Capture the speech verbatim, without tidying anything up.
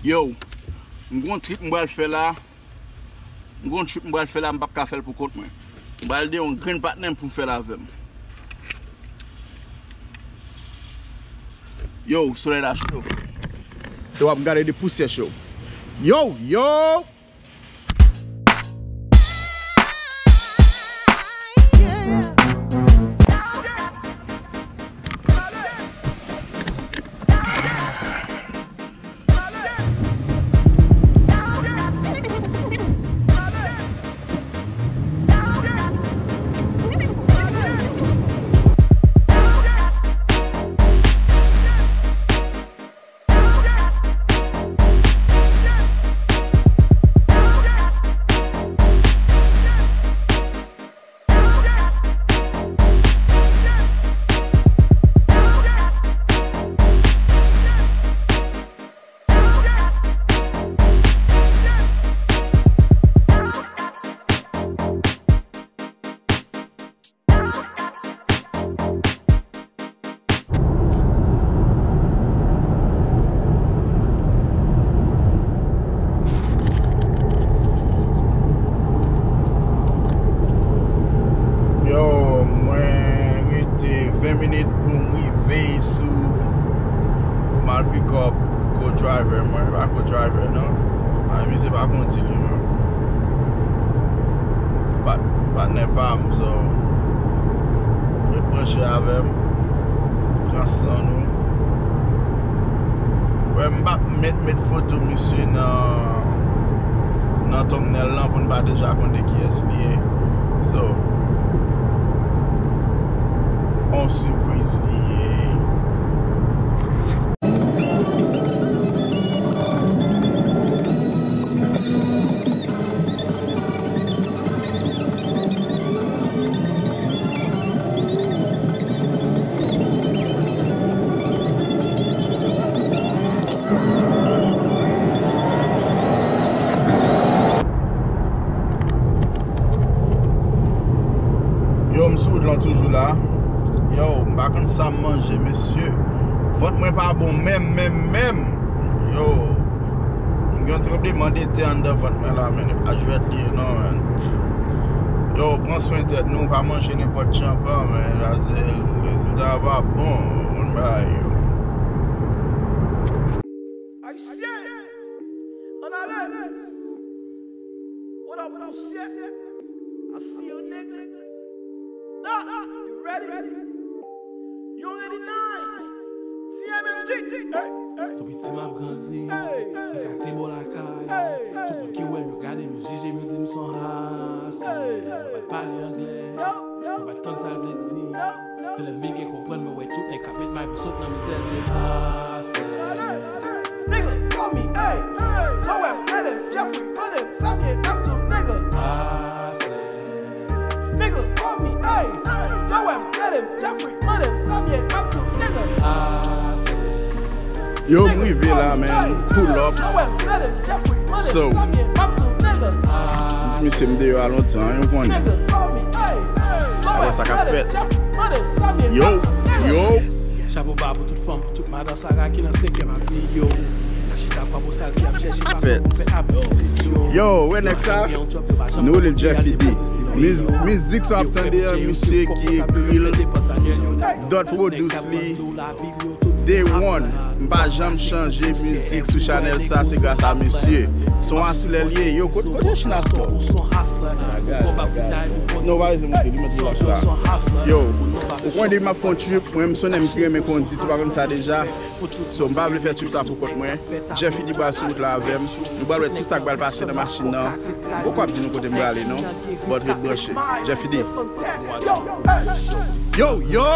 Yo, m gon trip m pral fè la. M gon trip m pral fè la, m p ap ka fè l pou kont mwen. M pral de yon grenn patnè m pou m fè l avè m. Yo, solèy la cho. Yo, w ap gade de pousyè cho. Yo, yo! Yo, mwen rete ven minit pou m rive sou, pou m al pick up co-driver mwen. Pa co-driver non. Ay, misye pa kondi li menm. Pat-, patnè pa m, so, ret branche avè m. Pran san nou. Wè, m p ap met, met foto misye nan, nan thumbnail lan pou n pa deja konn de kiyès li ye. So, on sipriz li ye. Yo, m sou wout lan toujou la. Yo, m pa konn sa m manje, mesye. Vant mwen pa bon menm, menm, menm. Yo, m gen yon tranblemanntè anndan vant mwen la, men, e pa jwèt li ye non, men. Yo, pran swen tèt nou, pa manje nenpòt tjanpan, men, paske rezilta a pa bon, moun bagay yo. Ayisyen, ann ale! What up, pousyè? I see you, nigga. Doc, you ready? You ready now? T M M G. Hey, hey. Tou piti m ap grandi, hey, nan katye bò lakay. Hey, hey. Tout moun ki wè m, yo gade m, yo jije m, yo di m s on hustler. Hey. Yo pa t pale anglè, yo pa t konn sa l vle di. Yo, yo. Tou lè m vin gen konprann, mwen wè tout nèg k ap met may pou sot nan mizè, se hustler. Nigga, call me, hey. Mwen wè m, rele m, Jeffrey, mande m, sa m ye, m ap di w, nigga. Hustler. Nigga, call me, hey. Yo wè m, rele m, Jeffrey, mande m, sa m ye, m ap di w, nigga. Hustler. Yo, m rive la, man. Pull up. So, misye m deyò a lontan, yo konnen. Alò, sa k ap fèt? Yo, yo. Chapo ba pou tout fanm, pou tout madan Sara ki nan senkyèm avni yo. Sa chita kwa bosal ki ap chèche fason pou fè avni pitit yo. Yo, wè nèg sa? Nou rele l Jeffy D. Miz-, mizik sa w ap tande an, misye ki ekri l, Dot pwodis li. Day one, m pa janm chanje mizik sou chanèl sa, se gras a misye. Se yon hustler li ye. Yo, kote, kote Chin Astor? Non, pa bezwen monte, li mèt li la. Yo, ou konnen depi m ap fè yon trip, mwen, m se yon nèg ki renmen kondi, si w pa konn sa deja. So, m pa vle fè trip sa pou kont mwen. Jeffy D pral sou wout la avè m. Nou pral wè tout sa k pral pase nan machin nan. M poko ap di nou kote m prale, non. But ret branche. Jeffy D. Yo, yo!